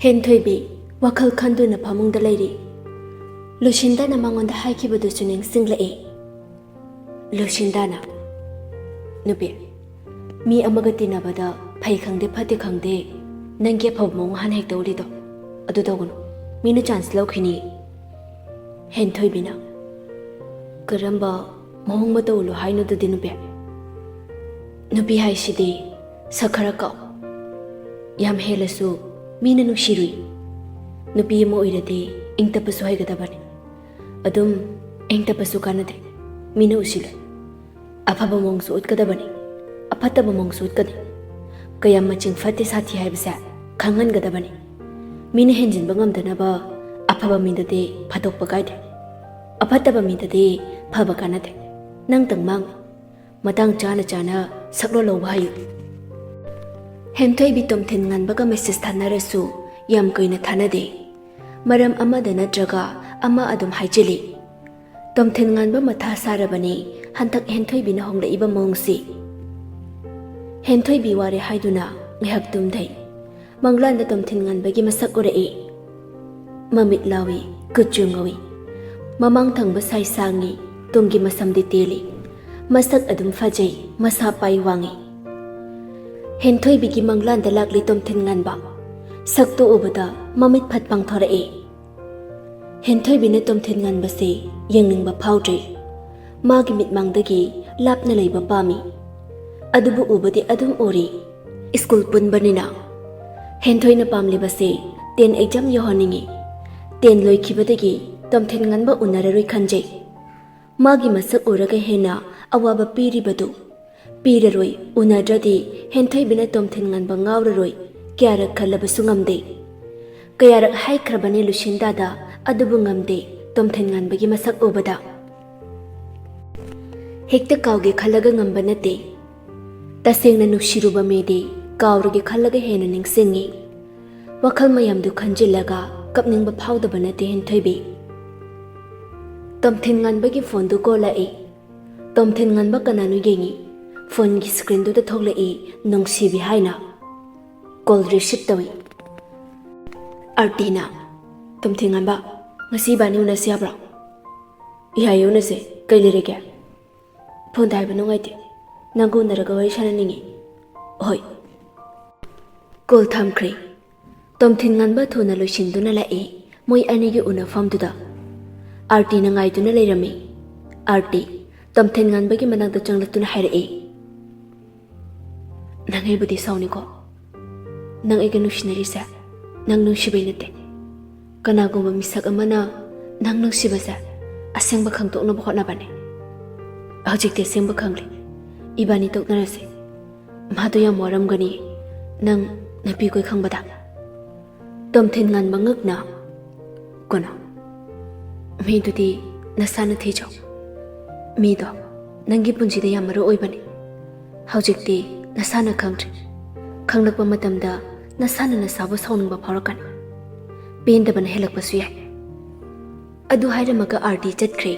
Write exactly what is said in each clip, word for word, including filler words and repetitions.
ꯍꯦꯟꯊꯣꯏꯕꯤ ꯋꯥꯈꯜ ꯈꯟꯗꯨꯅ ꯐꯃꯨꯡꯗ ꯂꯩꯔꯤ꯫ ꯂꯨꯁꯤꯟꯗꯥꯅ ꯃꯉꯣꯟꯗ ꯍꯥꯏꯈꯤꯕꯗꯨꯁꯨ ꯅꯤꯡꯁꯤꯡꯂꯛꯏ꯫ ꯂꯨꯁꯤꯟꯗꯥꯅ, "ꯅꯨꯄꯤ, ꯃꯤ ꯑꯃꯒ ꯇꯤꯟꯅꯕꯗ ꯐꯩ ꯈꯪꯗꯦ ꯐꯠꯇꯦ ꯈꯪꯗꯦ, ꯅꯪꯒꯤ ꯑꯐꯕ ꯃꯑꯣꯡ ꯍꯥꯟꯅ ꯍꯦꯛꯇ ꯎꯠꯂꯤꯗꯣ ꯑꯗꯨ ꯇꯧꯒꯅꯨ, ꯃꯤꯅ ꯆꯥꯟꯁ ꯂꯧꯈꯤꯅꯤ꯫" ꯍꯦꯟꯊꯣꯏꯕꯤꯅ, "ꯀꯔꯝꯕ ꯃꯑꯣꯡ ꯃꯇꯧ ꯎꯠꯂꯣ ꯍꯥꯏꯅꯣ ꯑꯗꯨꯗꯤ ꯅꯨꯄꯤ? ꯅꯨꯄꯤ ꯍꯥꯏꯁꯤꯗꯤ ꯁꯛ ꯈꯔ ꯀꯥꯎ, ꯌꯥꯝ ꯍꯦꯜꯂꯁꯨ ꯃꯤꯅ ꯅꯨꯡꯁꯤꯔꯨꯏ꯫ ꯅꯨꯄꯤ ꯑꯃ ꯑꯣꯏꯔꯗꯤ ꯏꯪ ꯇꯞꯄꯁꯨ ꯍꯩꯒꯗꯕꯅꯤ꯫ ꯑꯗꯨꯝ ꯏꯪ ꯇꯞꯄꯁꯨ ꯀꯥꯟꯅꯗꯦ, ꯃꯤꯅ ꯎꯁꯤꯜꯂꯣꯏ꯫ ꯑꯐꯕ ꯃꯑꯣꯡꯁꯨ ꯎꯠꯀꯗꯕꯅꯤ, ꯑꯐꯠꯇꯕ ꯃꯑꯣꯡꯁꯨ ꯎꯠꯀꯅꯤ꯫ ꯀꯌꯥꯝ ꯃꯆꯤꯡ ꯐꯠꯇꯦ ꯁꯥꯊꯤ ꯍꯥꯏꯕꯁꯦ ꯈꯪꯍꯟꯒꯗꯕꯅꯤ꯫ ꯃꯤꯅ ꯍꯦꯟꯖꯤꯟꯕ ꯉꯝꯗꯅꯕ ꯑꯐꯕ ꯃꯤꯗꯗꯤ ꯐꯥꯗꯣꯛꯄ ꯀꯥꯏꯗꯦ, ꯑꯐꯠꯇꯕ ꯃꯤꯗꯗꯤ ꯐꯕ ꯀꯥꯟꯅꯗꯦ꯫ ꯅꯪꯇꯪ ꯃꯥꯡꯉꯤ꯫ ꯃꯇꯥꯡ ꯆꯥꯅ ꯆꯥꯅ ꯁꯛꯂꯣꯟ ꯂꯧꯕ ꯍꯩꯌꯨ꯫" ꯍꯦꯟꯊꯣꯏꯕꯤ ꯇꯣꯝꯊꯤꯟ ꯉꯥꯟꯕꯒ ꯃꯦꯁꯦꯖ ꯊꯥꯅꯔꯁꯨ ꯌꯥꯝ ꯀꯨꯏꯅ ꯊꯥꯅꯗꯦ꯫ ꯃꯔꯝ ꯑꯃꯗ ꯅꯠꯇ꯭ꯔꯒ ꯑꯃ ꯑꯗꯨꯝ ꯍꯥꯏꯖꯤꯜꯂꯤ꯫ ꯇꯣꯝꯊꯤꯟ ꯉꯥꯟꯕ ꯃꯊꯥ ꯁꯥꯔꯕꯅꯤ ꯍꯟꯗꯛ ꯍꯦꯟꯊꯣꯏꯕꯤꯅ ꯍꯣꯡꯂꯛꯏꯕ ꯃꯑꯣꯡꯁꯤ꯫ ꯍꯦꯟꯊꯣꯏꯕꯤ ꯋꯥꯔꯦ ꯍꯥꯏꯗꯨꯅ ꯉꯥꯏꯍꯥꯛ ꯇꯨꯝꯊꯩ꯫ ꯃꯪꯂꯥꯟꯗ ꯇꯣꯝꯊꯤꯟ ꯉꯥꯟꯕꯒꯤ ꯃꯁꯛ ꯎꯔꯛꯏ꯫ ꯃꯃꯤꯠ ꯂꯥꯎꯏ, ꯀꯨꯆꯨ ꯉꯧꯏ, ꯃꯃꯥꯡ ꯊꯪꯕ ꯁꯥꯏ ꯁꯥꯡꯉꯤ, ꯇꯨꯡꯒꯤ ꯃꯁꯝꯗꯤ ꯇꯦꯜꯂꯤ꯫ ꯃꯁꯛ ꯑꯗꯨꯝ ꯐꯖꯩ, ꯃꯁꯥ ꯄꯥꯏ ꯋꯥꯡꯉꯤ꯫ ꯍꯦꯟꯊꯣꯏꯕꯤꯒꯤ ꯃꯪꯂꯥꯟꯗ ꯂꯥꯛꯂꯤ ꯇꯣꯝꯊꯤꯟ ꯉꯥꯟꯕ꯫ ꯁꯛꯇꯨ ꯎꯕꯗ ꯃꯃꯤꯠ ꯐꯠ ꯄꯥꯡꯊꯣꯔꯛꯏ꯫ ꯍꯦꯟꯊꯣꯏꯕꯤꯅ ꯇꯣꯝꯊꯤꯟ ꯉꯥꯟꯕꯁꯦ ꯌꯦꯡꯅꯤꯡꯕ ꯐꯥꯎꯗ꯭ꯔꯦ꯫ ꯃꯥꯒꯤ ꯃꯤꯠꯃꯥꯡꯗꯒꯤ ꯂꯥꯞꯅ ꯂꯩꯕ ꯄꯥꯝꯃꯤ꯫ ꯑꯗꯨꯕꯨ ꯎꯕꯗꯤ ꯑꯗꯨꯝ ꯎꯔꯤ꯫ ꯁ꯭ꯀꯨꯜ ꯄꯨꯟꯕꯅꯤꯅ꯫ ꯍꯦꯟꯊꯣꯏꯅ ꯄꯥꯝꯂꯤꯕꯁꯦ ꯇꯦꯟ ꯑꯦꯛꯖꯥꯝ ꯌꯧꯍꯟꯅꯤꯡꯏ꯫ ꯇꯦꯟ ꯂꯣꯏꯈꯤꯕꯗꯒꯤ ꯇꯣꯝꯊꯤꯟ ꯉꯥꯟꯕ ꯎꯅꯔꯔꯣꯏ ꯈꯟꯖꯩ꯫ ꯃꯥꯒꯤ ꯃꯁꯛ ꯎꯔꯒ ꯍꯦꯟꯅ ꯑꯋꯥꯕ ꯄꯤꯔꯤꯕꯗꯨ꯫ ꯄꯤꯔꯔꯣꯏ, ꯎꯅꯗ꯭ꯔꯗꯤ ꯍꯦꯟꯊꯣꯏꯕꯤꯅ ꯇꯣꯝꯊꯤꯟ ꯉꯥꯟꯕ ꯉꯥꯎꯔꯔꯣꯏ꯫ ꯀꯌꯥꯔꯛ ꯈꯜꯂꯕꯁꯨ ꯉꯝꯗꯦ꯫ ꯀꯌꯥꯔꯛ ꯍꯥꯏꯈ꯭ꯔꯕꯅꯤ ꯂꯨꯁꯤꯟꯗꯥꯗ, ꯑꯗꯨꯕꯨ ꯉꯝꯗꯦ꯫ ꯇꯣꯝꯊꯤꯟ ꯉꯥꯟꯕꯒꯤ ꯃꯁꯛ ꯎꯕꯗ ꯍꯦꯛꯇ ꯀꯥꯎꯒꯦ ꯈꯜꯂꯒ ꯉꯝꯕ ꯅꯠꯇꯦ꯫ ꯇꯁꯦꯡꯅ ꯅꯨꯡꯁꯤꯔꯨꯕ ꯃꯤꯗꯤ ꯀꯥꯎꯔꯒꯦ ꯈꯜꯂꯒ ꯍꯦꯟꯅ ꯅꯤꯡꯁꯤꯡꯉꯤ꯫ ꯋꯥꯈꯜ ꯃꯌꯥꯝꯗꯨ ꯈꯟꯖꯤꯜꯂꯒ ꯀꯞꯅꯤꯡꯕ ꯐꯥꯎꯗꯕ ꯅꯠꯇꯦ ꯍꯦꯟꯊꯣꯏꯕꯤ꯫ ꯇꯣꯝꯊꯤꯟ ꯉꯥꯟꯕꯒꯤ ꯐꯣꯟꯗꯨ ꯀꯣꯜꯂꯛꯏ꯫ ꯇꯣꯝꯊꯤꯟ ꯉꯥꯟꯕ ꯀꯅꯥꯅꯣ ꯌꯦꯡꯉꯤ꯫ ꯐꯣꯟꯒꯤ ꯁ꯭ꯀ꯭ꯔꯤꯟꯗꯨꯗ ꯊꯣꯛꯂꯛꯏ ꯅꯨꯡꯁꯤꯕꯤ ꯍꯥꯏꯅ꯫ ꯀꯣꯜ ꯔꯤꯁꯤꯞ ꯇꯧꯏ꯫ ꯑꯥꯔꯇꯤꯅ, "ꯇꯣꯝꯊꯤꯟ ꯉꯥꯟꯕ, ꯉꯁꯤ ꯏꯕꯥꯅꯤ ꯎꯅꯁꯤ ꯌꯥꯕ꯭ꯔꯣ?" "ꯌꯥꯏꯌꯦ, ꯎꯅꯁꯦ꯫ ꯀꯩ ꯂꯩꯔꯒꯦ?" "ꯐꯣꯟꯗ ꯍꯥꯏꯕ ꯅꯨꯡꯉꯥꯏꯇꯦ꯫ ꯅꯪꯒ ꯎꯅꯔꯒ ꯋꯥꯔꯤ ꯁꯥꯟꯅꯅꯤꯡꯉꯤ꯫" "ꯍꯣꯏ꯫" ꯀꯣꯜ ꯊꯝꯈ꯭ꯔꯦ꯫ ꯇꯣꯝꯊꯤꯟ ꯉꯥꯟꯕ ꯊꯨꯅ ꯂꯣꯏꯁꯤꯟꯗꯨꯅ ꯂꯥꯛꯏ꯫ ꯃꯣꯏ ꯑꯅꯤꯒꯤ ꯎꯅꯐꯝꯗꯨꯗ ꯑꯥꯔꯇꯤꯅ ꯉꯥꯏꯗꯨꯅ ꯂꯩꯔꯝꯃꯤ꯫ ꯑꯥꯔꯇꯤ ꯇꯣꯝꯊꯤꯟ ꯉꯥꯟꯕꯒꯤ ꯃꯅꯥꯛꯇ ꯆꯪꯂꯛꯇꯨꯅ ꯍꯥꯏꯔꯛꯏ, "ꯅꯪ ꯑꯩꯕꯨꯗꯤ ꯁꯥꯎꯅꯤꯀꯣ꯫ ꯅꯪ ꯑꯩꯒ ꯅꯨꯡꯁꯤꯅꯔꯤꯁꯦ ꯅꯪ ꯅꯨꯡꯁꯤꯕꯩ ꯅꯠꯇꯦ꯫ ꯀꯅꯥꯒꯨꯝꯕ ꯃꯤꯁꯛ ꯑꯃꯅ ꯅꯪ ꯅꯨꯡꯁꯤꯕꯁꯦ ꯑꯁꯦꯡꯕ ꯈꯪꯗꯣꯛꯅꯕ ꯍꯣꯠꯅꯕꯅꯦ꯫ ꯍꯧꯖꯤꯛꯇꯤ ꯑꯁꯦꯡꯕ ꯈꯪꯂꯦ꯫ ꯏꯕꯥꯅꯤ ꯇꯣꯛꯅꯔꯁꯦ꯫ ꯃꯥꯗꯣ ꯌꯥꯝ ꯋꯥꯔꯝꯒꯅꯤ, ꯅꯪ ꯅꯨꯄꯤ ꯀꯣꯏ ꯈꯪꯕꯗ꯫" ꯇꯣꯝꯊꯤꯟ ꯉꯥꯟꯕ ꯉꯛꯅ, "ꯀꯅꯥ? ꯃꯤꯗꯨꯗꯤ ꯅꯁꯥꯅ ꯊꯤꯖꯧ꯫ ꯃꯤꯗꯣ ꯅꯪꯒꯤ ꯄꯨꯟꯁꯤꯗ ꯌꯥꯝ ꯃꯔꯨ ꯑꯣꯏꯕꯅꯤ꯫ ꯍꯧꯖꯤꯛꯇꯤ ꯅꯁꯥꯅ ꯈꯪꯗ꯭ꯔꯤ꯫ ꯈꯪꯂꯛꯄ ꯃꯇꯝꯗ ꯅꯁꯥꯅ ꯅꯁꯥꯕꯨ ꯁꯥꯎꯅꯤꯡꯕ ꯐꯥꯎꯔꯛꯀꯅꯤ꯫ ꯄꯦꯟꯗꯕꯅ ꯍꯦꯜꯂꯛꯄꯁꯨ ꯌꯥꯏ꯫" ꯑꯗꯨ ꯍꯥꯏꯔꯝꯃꯒ ꯑꯥꯔꯇꯤ ꯆꯠꯈ꯭ꯔꯦ꯫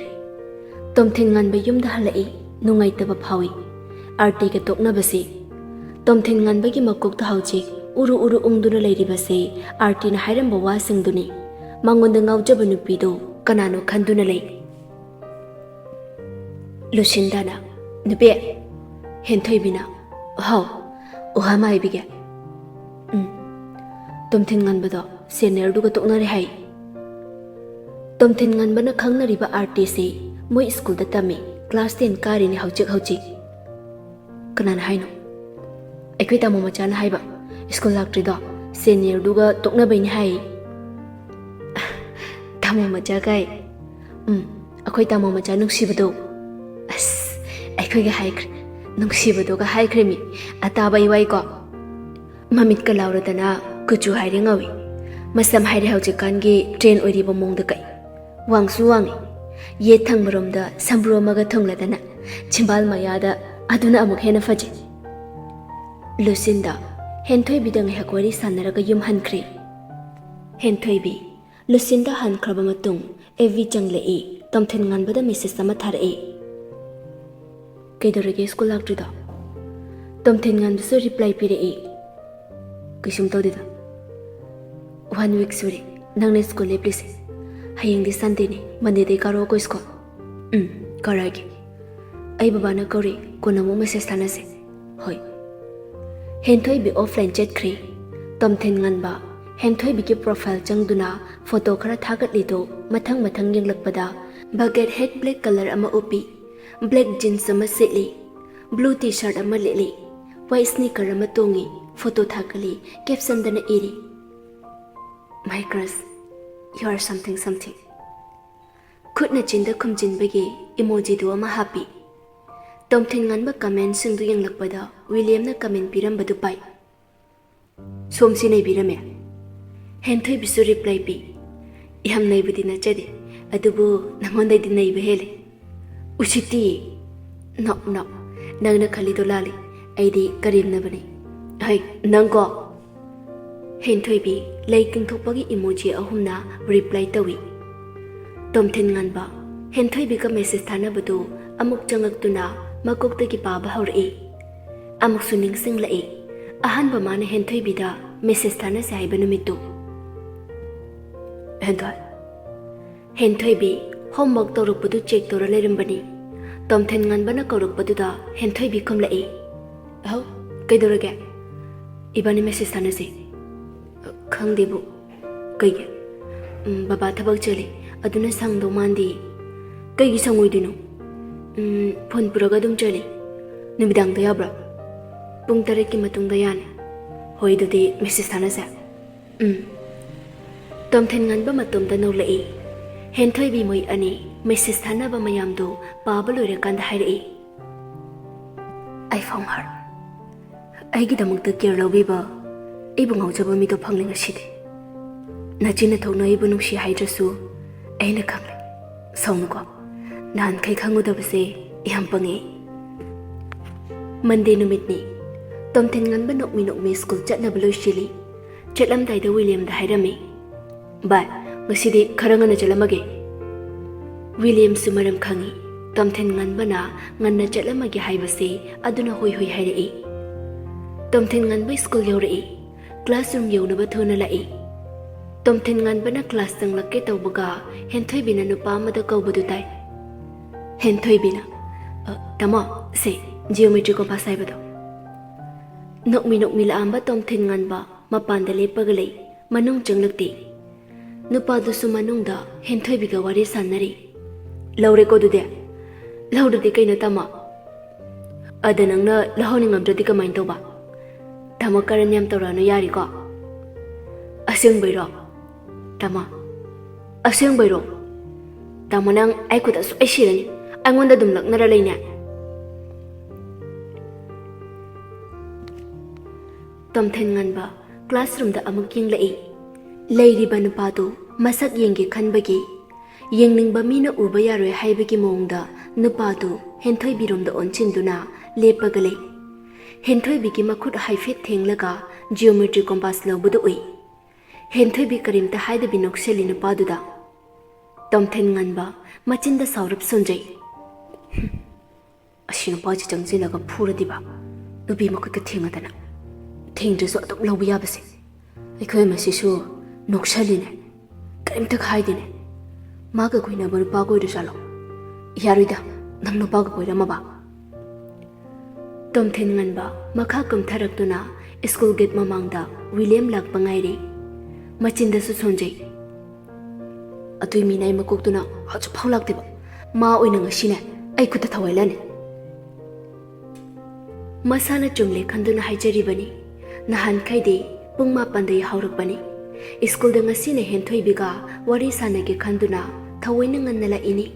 ꯇꯣꯝꯊꯤꯟ ꯉꯥꯟꯕ ꯌꯨꯝꯗ ꯍꯜꯂꯛꯏ꯫ ꯅꯨꯡꯉꯥꯏꯇꯕ ꯐꯥꯎꯏ꯫ ꯑꯥꯔꯇꯤꯒ ꯇꯣꯛꯅꯕꯁꯤ꯫ ꯇꯣꯝꯊꯤꯟ ꯉꯥꯟꯕꯒꯤ ꯃꯀꯣꯛꯇ ꯍꯧꯖꯤꯛ ꯎꯔꯨ ꯎꯔꯨ ꯎꯪꯗꯨꯅ ꯂꯩꯔꯤꯕꯁꯤ ꯑꯥꯔꯇꯤꯅ ꯍꯥꯏꯔꯝꯕ ꯋꯥꯁꯤꯡꯗꯨꯅꯤ꯫ ꯃꯉꯣꯟꯗ ꯉꯥꯎꯖꯕ ꯅꯨꯄꯤꯗꯨ ꯀꯅꯥꯅꯣ ꯈꯟꯗꯨꯅ ꯂꯩ꯫ ꯂꯨꯁꯤꯟꯗꯥꯅ, "ꯅꯨꯄꯤ꯫" ꯍꯦꯟꯊꯣꯏꯕꯤꯅ, "ꯍꯥꯎ, ꯎꯍꯥ ꯃꯥꯏꯕꯤꯒꯦ꯫" "ꯎꯝ, ꯇꯣꯝꯊꯤꯟ ꯉꯥꯟꯕꯗꯣ ꯁꯦꯅꯤꯌꯔꯗꯨꯒ ꯇꯣꯛꯅꯔꯦ ꯍꯥꯏ꯫" ꯇꯣꯝꯊꯤꯟ ꯉꯥꯟꯕꯅ ꯈꯪꯅꯔꯤꯕ ꯑꯥꯔꯇꯤꯁꯤ ꯃꯣꯏ ꯁ꯭ꯀꯨꯜꯗ ꯇꯝꯃꯤ, ꯀ꯭ꯂꯥꯁ ꯇꯦꯟ ꯀꯥꯔꯤꯅꯤ ꯍꯧꯖꯤꯛ ꯍꯧꯖꯤꯛ꯫ "ꯀꯅꯥꯅ ꯍꯥꯏꯅꯣ?" "ꯑꯩꯈꯣꯏ ꯇꯥꯃꯣ ꯃꯆꯥꯅ ꯍꯥꯏꯕ, ꯁ꯭ꯀꯨꯜ ꯂꯥꯛꯇ꯭ꯔꯤꯗꯣ ꯁꯦꯅꯤꯌꯔꯗꯨꯒ ꯇꯣꯛꯅꯕꯩꯅꯤ ꯍꯥꯏ꯫" "ꯇꯥꯃꯣ ꯃꯆꯥ ꯀꯥꯏ?" "ꯎꯝ, ꯑꯩꯈꯣꯏ ꯇꯥꯃꯣ ꯃꯆꯥ ꯅꯨꯡꯁꯤꯕꯗꯣ꯫" ꯑꯁ, ꯑꯩꯈꯣꯏꯒ ꯍꯥꯏꯈ꯭ꯔꯦ, ꯅꯨꯡꯁꯤꯕꯗꯣꯒ ꯍꯥꯏꯈ꯭ꯔꯦ ꯃꯤ꯫ ꯑꯇꯥꯕ ꯏꯋꯥꯏꯀꯣ꯫ ꯃꯃꯤꯠꯀ ꯂꯥꯎꯔꯗꯅ ꯀꯨꯆꯨ ꯍꯥꯏꯔꯦ ꯉꯧꯏ꯫ ꯃꯁꯝ ꯍꯥꯏꯔꯦ ꯍꯧꯖꯤꯛꯀꯥꯟꯒꯤ ꯇ꯭ꯔꯦꯟ ꯑꯣꯏꯔꯤꯕ ꯃꯑꯣꯡꯗ ꯀꯛꯏ꯫ ꯋꯥꯡꯁꯨ ꯋꯥꯡꯉꯤ꯫ ꯌꯦꯠ ꯊꯪꯕꯔꯣꯝꯗ ꯁꯝꯕ꯭ꯔꯨ ꯑꯃꯒ ꯊꯨꯡꯂꯗꯅ ꯆꯤꯝꯕꯥꯜ ꯃꯌꯥꯗ ꯑꯗꯨꯅ ꯑꯃꯨꯛ ꯍꯦꯟꯅ ꯐꯖꯩ꯫ ꯂꯨꯁꯤꯟꯗ ꯍꯦꯟꯊꯣꯏꯕꯤꯗ ꯉꯥꯏꯍꯥꯛ ꯋꯥꯔꯤ ꯁꯥꯟꯅꯔꯒ ꯌꯨꯝ ꯍꯟꯈ꯭ꯔꯦ꯫ ꯍꯦꯟꯊꯣꯏꯕꯤ ꯂꯨꯁꯤꯟꯗ ꯍꯟꯈ꯭ꯔꯕ ꯃꯇꯨꯡ ꯑꯦꯚꯤ ꯆꯪꯂꯛꯏ꯫ ꯇꯣꯝꯊꯤꯟ ꯉꯥꯟꯕꯗ ꯃꯦꯁꯦꯖ ꯑꯃ ꯊꯥꯔꯛꯏ꯫ "ꯀꯩꯗꯧꯔꯒꯦ ꯁ꯭ꯀꯨꯜ ꯂꯥꯛꯇ꯭ꯔꯤꯗꯣ?" ꯇꯣꯝꯊꯤꯟ ꯉꯥꯟꯕꯁꯨ ꯔꯤꯄ꯭ꯂꯥꯏ ꯄꯤꯔꯛꯏ꯫ "ꯀꯩꯁꯨꯝ ꯇꯧꯗꯦꯗ꯫ One week ꯁꯨꯔꯦ ꯅꯪꯅ ꯁ꯭ꯀꯨꯜ ꯂꯦꯞꯂꯤꯁꯦ꯫ ꯍꯌꯦꯡꯗꯤ ꯁꯟꯗꯦꯅꯤ, ꯃꯟꯗꯦꯗꯩ ꯀꯥꯔꯛꯑꯣꯀꯣ ꯁ꯭ꯀꯨꯜ꯫ ꯎꯝ, ꯀꯥꯔꯛꯑꯒꯦ꯫ ꯑꯩ ꯕꯕꯥꯅ ꯀꯧꯔꯤ, ꯀꯣꯟꯅ ꯑꯃꯨꯛ ꯃꯦꯁꯦꯖ ꯊꯥꯅꯁꯦ꯫ ꯍꯣꯏ꯫ ꯍꯦꯟꯊꯣꯏꯕꯤ ꯑꯣꯐꯂꯥꯏꯟ ꯆꯠꯈ꯭ꯔꯦ꯫ ꯇꯣꯝꯊꯤꯟ ꯉꯥꯟꯕ ꯍꯦꯟꯊꯣꯏꯕꯤꯒꯤ ꯄ꯭ꯔꯣꯐꯥꯏꯜ ꯆꯪꯗꯨꯅ ꯐꯣꯇꯣ ꯈꯔ ꯊꯥꯒꯠꯂꯤꯗꯨ ꯃꯊꯪ ꯃꯊꯪ ꯌꯦꯡꯂꯛꯄꯗ ꯕꯒꯦꯠ ꯍꯦꯠ ꯕ꯭ꯂꯦꯛ ꯀꯂꯔ ꯑꯃ ꯎꯞꯄꯤ, ꯕ꯭ꯂꯦꯛ ꯖꯤꯟꯁ ꯑꯃ ꯁꯦꯠꯂꯤ, ꯕ꯭ꯂꯨ ꯇꯤ ꯁꯥꯔꯠ ꯑꯃ ꯂꯤꯠꯂꯤ, ꯋꯥꯏꯠ ꯁ꯭ꯅꯤꯀꯔ ꯑꯃ ꯇꯣꯡꯉꯤ, ꯐꯣꯇꯣ ꯊꯥꯒꯠꯂꯤ, ꯀꯦꯞꯁꯟꯗꯅ ꯏꯔꯤ, "My crush, you are something something." ꯈꯨꯠꯅ ꯆꯤꯟꯗ ꯈꯨꯝꯖꯤꯟꯕꯒꯤ ꯏꯃꯣꯖꯤꯗꯨ ꯑꯃ ꯍꯥꯞꯄꯤ꯫ ꯇꯣꯝꯊꯤꯟ ꯉꯥꯟꯕ ꯀꯃꯦꯟꯁꯤꯡꯗꯨ ꯌꯦꯡꯂꯛꯄꯗ ꯋꯤꯂꯤꯌꯝꯅ ꯀꯃꯦꯟ ꯄꯤꯔꯝꯕꯗꯨ ꯄꯥꯏ꯫ "ꯁꯣꯝꯁꯤ ꯅꯩꯕꯤꯔꯝꯃꯦ?" ꯍꯦꯟꯊꯣꯏꯕꯤꯁꯨ ꯔꯤꯄ꯭ꯂꯥꯏ ꯄꯤ꯫ "ꯌꯥꯝ ꯅꯩꯕꯗꯤ ꯅꯠꯆꯗꯦ, ꯑꯗꯨꯕꯨ ꯅꯉꯣꯟꯗꯩꯗꯤ ꯅꯩꯕ ꯍꯦꯜꯂꯦ꯫" "ꯎꯁꯤꯠꯇꯤ!" "No, no, ꯅꯪꯅ ꯈꯜꯂꯤꯗꯣ ꯂꯥꯜꯂꯤ꯫ ꯑꯩꯗꯤ ꯀꯔꯦꯝꯅꯕꯅꯤ꯫" "ꯍꯩ, ꯅꯪꯀꯣ!" ꯍꯦꯟꯊꯣꯏꯕꯤ ꯂꯩ ꯇꯤꯡꯊꯣꯛꯄꯒꯤ ꯏꯃꯣꯖꯤ ꯑꯍꯨꯝꯅ ꯔꯤꯄ꯭ꯂꯥꯏ ꯇꯧꯏ꯫ ꯇꯣꯝꯊꯤꯟ ꯉꯥꯟꯕ ꯍꯦꯟꯊꯣꯏꯕꯤꯒ ꯃꯦꯁꯦꯖ ꯊꯥꯅꯕꯗꯨ ꯑꯃꯨꯛ ꯆꯪꯉꯛꯇꯨꯅ ꯃꯀꯣꯛꯇꯒꯤ ꯄꯥꯕ ꯍꯧꯔꯛꯏ꯫ ꯑꯃꯨꯛꯁꯨ ꯅꯤꯡꯁꯤꯡꯂꯛꯏ, ꯑꯍꯥꯟꯕ ꯃꯥꯅ ꯍꯦꯟꯊꯣꯏꯕꯤꯗ ꯃꯦꯁꯦꯖ ꯊꯥꯅꯁꯦ ꯍꯥꯏꯕ ꯅꯨꯃꯤꯠꯇꯨ꯫ "ꯍꯦꯟꯊꯣꯏ꯫" ꯍꯦꯟꯊꯣꯏꯕꯤ ꯍꯣꯝꯋꯥꯔꯛ ꯇꯧꯔꯛꯄꯗꯨ ꯆꯦꯛ ꯇꯧꯔ ꯂꯩꯔꯝꯕꯅꯤ꯫ ꯇꯣꯝꯊꯤꯟ ꯉꯥꯟꯕꯅ ꯀꯧꯔꯛꯄꯗꯨꯗ ꯍꯦꯟꯊꯣꯏꯕꯤ ꯈꯨꯝꯂꯛꯏ꯫ "ꯑꯍꯧ, ꯀꯩꯗꯧꯔꯒꯦ?" "ꯏꯕꯥꯅꯤ ꯃꯦꯁꯦꯖ ꯊꯥꯅꯁꯦ꯫" "ꯈꯪꯗꯦꯕꯨ꯫" "ꯀꯩꯒꯤ?" "ꯎꯝ, ꯕꯕꯥ ꯊꯕꯛ ꯆꯤꯜꯂꯤ, ꯑꯗꯨꯅ ꯁꯪꯗꯧ ꯃꯥꯟꯗꯦ꯫" "ꯀꯩꯒꯤ ꯁꯪꯉꯣꯏꯗꯣꯏꯅꯣ?" "ꯎꯝ, ꯐꯣꯟ ꯄꯨꯔꯒ ꯑꯗꯨꯝ ꯆꯠꯂꯤ꯫" "ꯅꯨꯃꯤꯗꯥꯡꯗ ꯌꯥꯕ꯭ꯔꯥ?" "ꯄꯨꯡ ꯇꯔꯦꯠꯀꯤ ꯃꯇꯨꯡꯗ ꯌꯥꯅꯤ꯫" "ꯍꯣꯏ, ꯑꯗꯨꯗꯤ ꯃꯦꯁꯦꯖ ꯊꯥꯅꯁꯦ꯫" "ꯎꯝ꯫" ꯇꯣꯝꯊꯤꯟ ꯉꯥꯟꯕ ꯃꯇꯣꯝꯇ ꯅꯣꯛꯂꯛꯏ꯫ ꯍꯦꯟꯊꯣꯏꯕꯤ ꯃꯣꯏ ꯑꯅꯤ ꯃꯦꯁꯦꯖ ꯊꯥꯅꯕ ꯃꯌꯥꯝꯗꯨ ꯄꯥꯕ ꯂꯣꯏꯔꯀꯥꯟꯗ ꯍꯥꯏꯔꯛꯏ꯫ "I found her꯫ ꯑꯩꯒꯤꯗꯃꯛꯇ ꯀꯦꯌꯔ ꯂꯧꯕꯤꯕ, ꯑꯩꯕꯨ ꯉꯥꯎꯖꯕ ꯃꯤꯗꯣ ꯐꯪꯂꯦ ꯉꯁꯤꯗꯤ꯫ ꯅꯆꯤꯟ ꯅꯊꯧꯅ ꯑꯩꯕꯨ ꯅꯨꯡꯁꯤ ꯍꯥꯏꯗ꯭ꯔꯁꯨ ꯑꯩꯅ ꯈꯪꯂꯦ꯫ ꯁꯥꯎꯅꯨꯀꯣ, ꯅꯍꯥꯟꯈꯩ ꯈꯪꯉꯨꯗꯕꯁꯦ ꯌꯥꯝ ꯄꯪꯉꯦ꯫" ꯃꯟꯗꯦ ꯅꯨꯃꯤꯠꯅꯤ꯫ ꯇꯣꯝꯊꯤꯟ ꯉꯥꯟꯕ ꯅꯣꯛꯃꯤ ꯅꯣꯛꯃꯤ ꯁ꯭ꯀꯨꯜ ꯆꯠꯅꯕ ꯂꯣꯏꯁꯤꯜꯂꯤ꯫ ꯆꯠꯂꯝꯗꯥꯏꯗ ꯋꯤꯂꯤꯌꯝꯗ ꯍꯥꯏꯔꯝꯃꯤ, "ꯚꯥꯏ, ꯉꯁꯤꯗꯤ ꯈꯔ ꯉꯟꯅ ꯆꯠꯂꯝꯃꯒꯦ꯫" ꯋꯤꯂꯤꯌꯝꯁꯨ ꯃꯔꯝ ꯈꯪꯏ꯫ ꯇꯣꯝꯊꯤꯟ ꯉꯥꯟꯕꯅ ꯉꯟꯅ ꯆꯠꯂꯝꯃꯒꯦ ꯍꯥꯏꯕꯁꯦ ꯑꯗꯨꯅ ꯍꯣꯏ ꯍꯣꯏ ꯍꯥꯏꯔꯛꯏ꯫ ꯇꯣꯝꯊꯤꯟ ꯉꯥꯟꯕ ꯁ꯭ꯀꯨꯜ ꯌꯧꯔꯛꯏ꯫ ꯀ꯭ꯂꯥꯁꯔꯨꯝ ꯌꯧꯅꯕ ꯊꯨꯅ ꯂꯥꯛꯏ꯫ ꯇꯣꯝꯊꯤꯟ ꯉꯥꯟꯕꯅ ꯀ꯭ꯂꯥꯁ ꯆꯪꯂꯛꯀꯦ ꯇꯧꯕꯒ ꯍꯦꯟꯊꯣꯏꯕꯤꯅ ꯅꯨꯄꯥ ꯑꯃꯗ ꯀꯧꯕꯗꯨ ꯇꯥꯏ꯫ ꯍꯦꯟꯊꯣꯏꯕꯤꯅ, "ꯑ, ꯇꯥꯃꯣ, ꯁꯦ, ꯖꯤꯑꯣꯃꯦꯇ꯭ꯔꯤ ꯀꯣꯝꯄꯥꯁ ꯍꯥꯏꯕꯗꯣ꯫" ꯅꯣꯛꯃꯤ ꯅꯣꯛꯃꯤ ꯂꯥꯛꯑꯝꯕ ꯇꯣꯝꯊꯤꯟ ꯉꯥꯟꯕ ꯃꯄꯥꯟꯗ ꯂꯦꯞꯄꯒ ꯂꯩ, ꯃꯅꯨꯡ ꯆꯪꯂꯛꯇꯦ꯫ ꯅꯨꯄꯥꯗꯨꯁꯨ ꯃꯅꯨꯡꯗ ꯍꯦꯟꯊꯣꯏꯕꯤꯒ ꯋꯥꯔꯤ ꯁꯥꯟꯅꯔꯤ꯫ "ꯂꯧꯔꯦꯀꯣ ꯑꯗꯨꯗꯤ?" "ꯂꯧꯗ꯭ꯔꯗꯤ ꯀꯩꯅꯣ ꯇꯥꯃꯣ?" "ꯑꯗ ꯅꯪꯅ ꯂꯧꯍꯧꯅꯤꯡꯉꯝꯗ꯭ꯔꯗꯤ ꯀꯃꯥꯏꯅ ꯇꯧꯕ? ꯇꯥꯃꯣ ꯀꯔꯟ ꯌꯥꯝ ꯇꯧꯔꯛꯑꯅꯨ ꯌꯥꯔꯦꯀꯣ?" "ꯑꯁꯦꯡꯕꯩꯔꯣ? ꯇꯥꯃꯣ, ꯑꯁꯦꯡꯕꯩꯔꯣ? ꯇꯥꯃꯣ ꯅꯪ ꯑꯩ ꯈꯨꯠꯇ ꯁꯣꯏ ꯁꯤꯔꯅꯤ, ꯑꯩꯉꯣꯟꯗ ꯑꯗꯨꯝ ꯂꯛꯅꯔ ꯂꯩꯅꯦ꯫" ꯇꯣꯝꯊꯤꯟ ꯉꯥꯟꯕ ꯀ꯭ꯂꯥꯁꯔꯨꯝꯗ ꯑꯃꯨꯛ ꯌꯦꯡꯂꯛꯏ꯫ ꯂꯩꯔꯤꯕ ꯅꯨꯄꯥꯗꯨ ꯃꯁꯛ ꯌꯦꯡꯒꯦ ꯈꯟꯕꯒꯤ, ꯌꯦꯡꯅꯤꯡꯕ ꯃꯤꯅ ꯎꯕ ꯌꯥꯔꯣꯏ ꯍꯥꯏꯕꯒꯤ ꯃꯑꯣꯡꯗ ꯅꯨꯄꯥꯗꯨ ꯍꯦꯟꯊꯣꯏꯕꯤꯔꯣꯝꯗ ꯑꯣꯟꯁꯤꯟꯗꯨꯅ ꯂꯦꯞꯄꯒ ꯂꯩ꯫ ꯍꯦꯟꯊꯣꯏꯕꯤꯒꯤ ꯃꯈꯨꯠ ꯍꯥꯏꯐꯦꯠ ꯊꯦꯡꯂꯒ ꯖꯤꯑꯣꯃꯦꯇ꯭ꯔꯤ ꯀꯣꯝꯄꯥꯁ ꯂꯧꯕꯗꯨ ꯎꯏ꯫ ꯍꯦꯟꯊꯣꯏꯕꯤ ꯀꯔꯤꯝꯇ ꯍꯥꯏꯗꯕꯤ ꯅꯣꯛꯁꯤꯜꯂꯤ ꯅꯨꯄꯥꯗꯨꯗ꯫ ꯇꯣꯝꯊꯤꯟ ꯉꯥꯟꯕ ꯃꯆꯤꯟꯗ ꯁꯥꯎꯔꯞ ꯁꯣꯟꯖꯩ꯫ "ꯑꯁꯤ ꯅꯨꯄꯥꯁꯤ ꯆꯪꯁꯤꯜꯂꯒ ꯐꯨꯔꯗꯤꯕ, ꯅꯨꯄꯤ ꯃꯈꯨꯠꯀ ꯊꯦꯡꯉꯗꯅ꯫ ꯊꯦꯡꯗ꯭ꯔꯁꯨ ꯑꯗꯨꯝ ꯂꯧꯕ ꯌꯥꯕꯁꯦ꯫ ꯑꯩꯈꯣꯏ ꯃꯁꯤꯁꯨ ꯅꯣꯛꯁꯜꯂꯤꯅꯦ, ꯀꯔꯤꯝꯇꯒ ꯍꯥꯏꯗꯦꯅꯦ꯫ ꯃꯥꯒ ꯀꯣꯏꯅꯕ ꯅꯨꯄꯥꯒ ꯑꯣꯏꯔꯖꯥꯠꯂꯣ? ꯌꯥꯔꯣꯏꯗ, ꯅꯪ ꯅꯨꯄꯥꯒ ꯀꯣꯏꯔꯝꯃꯕ?" ꯇꯣꯝꯊꯤꯟ ꯉꯥꯟꯕ ꯃꯈꯥ ꯀꯨꯝꯊꯔꯛꯇꯨꯅ ꯁ꯭ꯀꯨꯜ ꯒꯦꯠ ꯃꯃꯥꯡꯗ ꯋꯤꯂꯤꯌꯝ ꯂꯥꯛꯄ ꯉꯥꯏꯔꯤ꯫ ꯃꯆꯤꯟꯗꯁꯨ ꯁꯣꯟꯖꯩ꯫ "ꯑꯗꯨꯏ ꯃꯤꯅꯥꯏ ꯃꯀꯣꯛꯇꯨꯅ ꯍꯧꯖꯤꯛꯐꯥꯎ ꯂꯥꯛꯇꯦꯕ꯫ ꯃꯥ ꯑꯣꯏꯅ ꯉꯁꯤꯅꯦ ꯑꯩ ꯈꯨꯠꯇ ꯊꯋꯥꯏ ꯂꯥꯟꯅꯤ꯫" ꯃꯁꯥꯅ ꯆꯨꯝꯂꯦ ꯈꯟꯗꯨꯅ ꯍꯥꯏꯖꯔꯤꯕꯅꯤ꯫ ꯅꯍꯥꯟꯈꯩꯗꯤ ꯄꯨꯡ ꯃꯥꯄꯟꯗ ꯌꯥꯍꯧꯔꯛꯄꯅꯤ꯫ ꯁ꯭ꯀꯨꯜꯗ ꯉꯁꯤꯅ ꯍꯦꯟꯊꯣꯏꯕꯤꯒ ꯋꯥꯔꯤ ꯁꯥꯟꯅꯒꯦ ꯈꯟꯗꯨꯅ ꯊꯑꯣꯏꯅ ꯉꯟꯅ ꯂꯥꯛꯏꯅꯤ꯫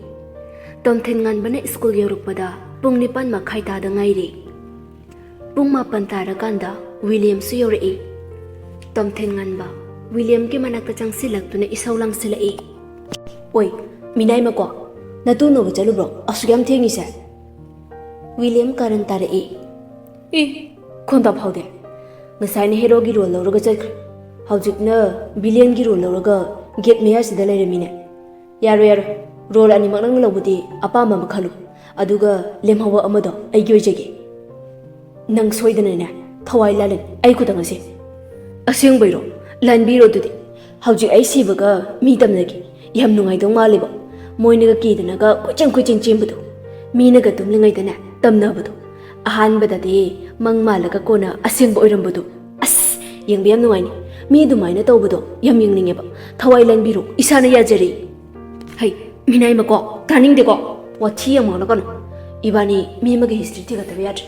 ꯇꯣꯝꯊꯤꯟ ꯉꯥꯟꯕꯅ ꯁ꯭ꯀꯨꯜ ꯌꯧꯔꯛꯄꯗ ꯄꯨꯡ ꯅꯤꯄꯥꯟ ꯃꯈꯥꯏ ꯇꯥꯗ ꯉꯥꯏꯔꯤ꯫ ꯄꯨꯡ ꯃꯥꯄꯟ ꯇꯥꯔꯀꯥꯟꯗ ꯋꯤꯂꯤꯌꯝꯁꯨ ꯌꯧꯔꯛꯏ꯫ ꯇꯣꯝꯊꯤꯟ ꯉꯥꯟꯕ ꯋꯤꯂꯤꯌꯝꯒꯤ ꯃꯅꯥꯛꯇ ꯆꯪꯁꯤꯜꯂꯛꯇꯨꯅ ꯏꯁꯧ ꯂꯥꯡꯁꯤꯜꯂꯛꯏ꯫ "ꯑꯣꯏ, ꯃꯤꯅꯥꯏ ꯃꯀꯣꯛ, ꯅꯇꯨ ꯎꯅꯕ ꯆꯠꯂꯨꯕ꯭ꯔꯣ ꯑꯁꯨꯛ ꯌꯥꯝ ꯊꯦꯡꯉꯤꯁꯦ?" ꯋꯤꯂꯤꯌꯝ ꯀꯥꯔꯟ ꯇꯥꯔꯛꯏ꯫ "ꯏ, ꯈꯣꯟ ꯇꯥ ꯐꯥꯎꯗꯦ꯫ ꯉꯁꯥꯏꯅ ꯍꯦꯔꯣꯒꯤ ꯔꯣꯜ ꯂꯧꯔꯒ ꯆꯠꯈ꯭ꯔꯦ, ꯍꯧꯖꯤꯛꯅ ꯚꯤꯂꯤꯌꯟꯒꯤ ꯔꯣꯜ ꯂꯧꯔꯒ ꯒꯦꯠ ꯃꯌꯥꯁꯤꯗ ꯂꯩꯔꯝꯃꯤꯅꯦ꯫ ꯌꯥꯔꯣꯏ, ꯌꯥꯔꯣꯏ, ꯔꯣꯜ ꯑꯅꯤꯃꯛ ꯅꯪꯅ ꯂꯧꯕꯗꯤ ꯑꯄꯥꯝꯕ ꯑꯃ ꯈꯜꯂꯨ, ꯑꯗꯨꯒ ꯂꯦꯝꯍꯧꯕ ꯑꯃꯗꯣ ꯑꯩꯒꯤ ꯑꯣꯏꯖꯒꯦ꯫ ꯅꯪ ꯁꯣꯏꯗꯅꯅꯦ ꯊꯋꯥꯏ ꯂꯥꯜꯂꯅꯤ ꯑꯩ ꯈꯨꯠꯇ ꯉꯁꯤ꯫" "ꯑꯁꯦꯡꯕꯩꯔꯣ? ꯂꯥꯟꯕꯤꯔꯣ ꯑꯗꯨꯗꯤ꯫ ꯍꯧꯖꯤꯛ ꯑꯩ ꯁꯤꯕꯒ ꯃꯤ ꯇꯝꯅꯒꯦ꯫ ꯌꯥꯝ ꯅꯨꯡꯉꯥꯏꯗꯧ ꯃꯥꯜꯂꯦꯕ꯫ ꯃꯣꯏꯅꯒ ꯀꯤꯗꯅꯒ ꯀꯣꯏꯆꯦꯟ ꯀꯣꯏꯆꯦꯟ ꯆꯦꯟꯕꯗꯣ, ꯃꯤꯅꯒ ꯇꯨꯝꯂꯤꯉꯩꯗꯅꯦ ꯇꯝꯅꯕꯗꯣ꯫ ꯑꯍꯥꯟꯕꯗꯗꯤ ꯃꯪ ꯃꯥꯜꯂꯒ ꯀꯣꯟꯅ ꯑꯁꯦꯡꯕ ꯑꯣꯏꯔꯝꯕꯗꯣ꯫ ꯑꯁ, ꯌꯦꯡꯕ ꯌꯥꯝ ꯅꯨꯡꯉꯥꯏꯅꯤ꯫ ꯃꯤ ꯑꯗꯨꯃꯥꯏꯅ ꯇꯧꯕꯗꯣ ꯌꯥꯝ ꯌꯦꯡꯅꯤꯡꯉꯦꯕ꯫ ꯊꯋꯥꯏ ꯂꯥꯟꯕꯤꯔꯣ, ꯏꯁꯥꯅ ꯌꯥꯖꯔꯦ꯫ ꯍꯩ, ꯃꯤꯅꯥꯏ ꯃꯀꯣꯛ, ꯇꯥꯅꯤꯡꯗꯦꯀꯣ꯫ ꯋꯥꯊꯤ ꯌꯥꯝ ꯉꯥꯡꯂꯛꯀꯅꯨ꯫ ꯏꯕꯥꯅꯤ ꯃꯤ ꯑꯃꯒꯤ ꯍꯤꯁꯇ꯭ꯔꯤ ꯊꯤꯒꯠꯇꯕ ꯌꯥꯗ꯭ꯔꯦ꯫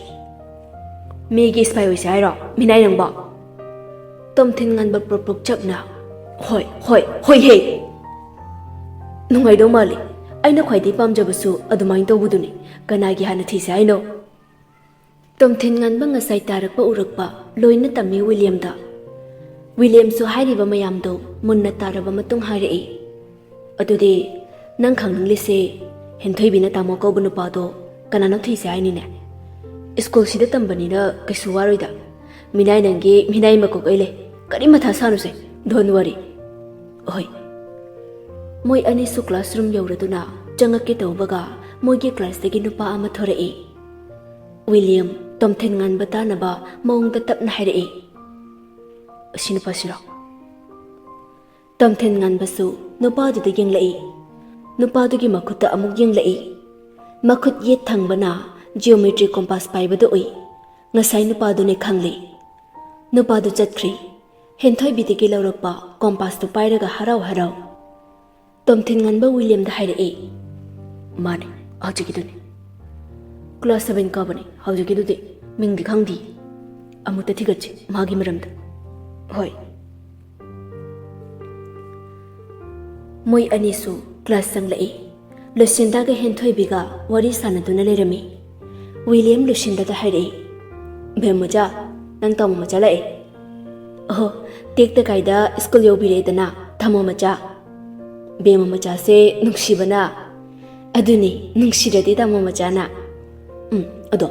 ꯃꯤꯒꯤ ꯏꯁꯄꯥꯏ ꯑꯣꯏꯁꯦ ꯍꯥꯏꯔꯣ, ꯃꯤꯅꯥꯏ ꯅꯪꯕꯣ? ꯇꯣꯝꯊꯤꯟ ꯉꯥꯟꯕ ꯄ꯭ꯔꯣꯛ ꯄ꯭ꯔꯣꯛ ꯆꯥꯛꯅ, "ꯍꯣꯏ, ꯍꯣꯏ, ꯍꯣꯏ ꯍꯦ! ꯅꯨꯡꯉꯥꯏꯗꯧ ꯃꯥꯜꯂꯤ꯫ ꯑꯩꯅ ꯈ꯭ꯋꯥꯏꯗꯒꯤ ꯄꯥꯝꯖꯕꯁꯨ ꯑꯗꯨꯃꯥꯏꯅ ꯇꯧꯕꯗꯨꯅꯤ꯫ ꯀꯅꯥꯒꯤ ꯍꯥꯟꯅ ꯊꯤꯁꯦ ꯍꯥꯏꯅꯣ?" ꯇꯣꯝꯊꯤꯟ ꯉꯥꯟꯕ ꯉꯁꯥꯏ ꯇꯥꯔꯛꯄ ꯎꯔꯛꯄ ꯂꯣꯏꯅ ꯇꯝꯃꯤ ꯋꯤꯂꯤꯌꯝꯗ꯫ ꯋꯤꯂꯤꯌꯝꯁꯨ ꯍꯥꯏꯔꯤꯕ ꯃꯌꯥꯝꯗꯣ ꯃꯨꯟꯅ ꯇꯥꯔꯕ ꯃꯇꯨꯡ ꯍꯥꯏꯔꯛꯏ, "ꯑꯗꯨꯗꯤ ꯅꯪ ꯈꯪꯅꯤꯡꯂꯤꯁꯦ ꯍꯦꯟꯊꯣꯏꯕꯤꯅ ꯇꯥꯃꯣ ꯀꯧꯕ ꯅꯨꯄꯥꯗꯣ ꯀꯅꯥꯅꯣ ꯊꯤꯁꯦ ꯍꯥꯏꯅꯤꯅꯦ? ꯁ꯭ꯀꯨꯜꯁꯤꯗ ꯇꯝꯕꯅꯤꯅ ꯀꯩꯁꯨ ꯋꯥꯔꯣꯏꯗ꯫ ꯃꯤꯅꯥꯏ ꯅꯪꯒꯤ ꯃꯤꯅꯥꯏ ꯃꯀꯣꯛ ꯑꯩ ꯂꯩ꯫ ꯀꯔꯤ ꯃꯊꯥ ꯁꯥꯅꯨꯁꯦ꯫ Don't worry." ꯍꯣꯏ꯫ ꯃꯣꯏ ꯑꯅꯤꯁꯨ ꯀ꯭ꯂꯥꯁꯔꯨꯝ ꯌꯧꯔꯗꯨꯅ ꯆꯪꯉꯛꯀꯦ ꯇꯧꯕꯒ ꯃꯣꯏꯒꯤ ꯀ꯭ꯂꯥꯁꯇꯒꯤ ꯅꯨꯄꯥ ꯑꯃ ꯊꯣꯔꯛꯏ꯫ ꯋꯤꯂꯤꯌꯝ ꯇꯣꯝꯊꯤꯟ ꯉꯥꯟꯕ ꯇꯥꯅꯕ ꯃꯑꯣꯡꯗ ꯇꯞꯅ ꯍꯥꯏꯔꯛꯏ, "ꯑꯁꯤ ꯅꯨꯄꯥꯁꯤꯔꯣ?" ꯇꯣꯝꯊꯤꯟ ꯉꯥꯟꯕꯁꯨ ꯅꯨꯄꯥꯗꯨꯗ ꯌꯦꯡꯂꯛꯏ꯫ ꯅꯨꯄꯥꯗꯨꯒꯤ ꯃꯈꯨꯠꯇ ꯑꯃꯨꯛ ꯌꯦꯡꯂꯛꯏ꯫ ꯃꯈꯨꯠ ꯌꯦꯠ ꯊꯪꯕꯅ ꯖꯤꯑꯣꯃꯦꯇ꯭ꯔꯤ ꯀꯣꯝꯄꯥꯁ ꯄꯥꯏꯕꯗꯨ ꯎꯏ꯫ ꯉꯁꯥꯏ ꯅꯨꯄꯥꯗꯨꯅꯦ ꯈꯪꯂꯦ꯫ ꯅꯨꯄꯥꯗꯨ ꯆꯠꯈ꯭ꯔꯦ꯫ ꯍꯦꯟꯊꯣꯏꯕꯤꯗꯒꯤ ꯂꯧꯔꯛꯄ ꯀꯣꯝꯄꯥꯁꯇꯨ ꯄꯥꯏꯔꯒ ꯍꯔꯥꯎ ꯍꯔꯥꯎ ꯇꯣꯝꯊꯤꯟ ꯉꯥꯟꯕ ꯋꯤꯂꯤꯌꯝꯗ ꯍꯥꯏꯔꯛꯏ, "ꯃꯥꯅꯦ, ꯍꯧꯖꯤꯛꯀꯤꯗꯨꯅꯤ꯫ Class seven ꯀꯥꯕꯅꯤ ꯍꯧꯖꯤꯛꯀꯤꯗꯨꯗꯤ꯫ ꯃꯤꯡꯗꯤ ꯈꯪꯗꯦ꯫ ꯑꯃꯨꯛꯇ ꯊꯤꯒꯠꯁꯤ ꯃꯥꯒꯤ ꯃꯔꯝꯗ꯫" ꯍꯣꯏ꯫ ꯃꯣꯏ ꯑꯅꯤꯁꯨ ꯀ꯭ꯂꯥꯁ ꯆꯪꯂꯛꯏ꯫ ꯂꯨꯁꯤꯟꯗꯥꯒ ꯍꯦꯟꯊꯣꯏꯕꯤꯒ ꯋꯥꯔꯤ ꯁꯥꯟꯅꯗꯨꯅ ꯂꯩꯔꯝꯃꯤ꯫ ꯋꯤꯂꯤꯌꯝ ꯂꯨꯁꯤꯟꯗꯥꯗ ꯍꯥꯏꯔꯛꯏ, "ꯕꯦꯝꯃꯆꯥ, ꯅꯪ ꯇꯥꯃꯣ ꯃꯆꯥ ꯂꯥꯛꯑꯦ꯫ ꯑꯍꯣ, ꯇꯦꯛꯇ ꯀꯥꯏꯗ ꯁ꯭ꯀꯨꯜ ꯌꯧꯕꯤꯔꯦꯗꯅ, ꯇꯥꯃꯣ ꯃꯆꯥ꯫" ꯕꯦꯝꯃ ꯃꯆꯥꯁꯦ ꯅꯨꯡꯁꯤꯕꯅ꯫ "ꯑꯗꯨꯅꯤ, ꯅꯨꯡꯁꯤꯔꯗꯤ ꯇꯥꯃꯣ ꯃꯆꯥꯅ꯫ ꯎꯝ, ꯑꯗꯣ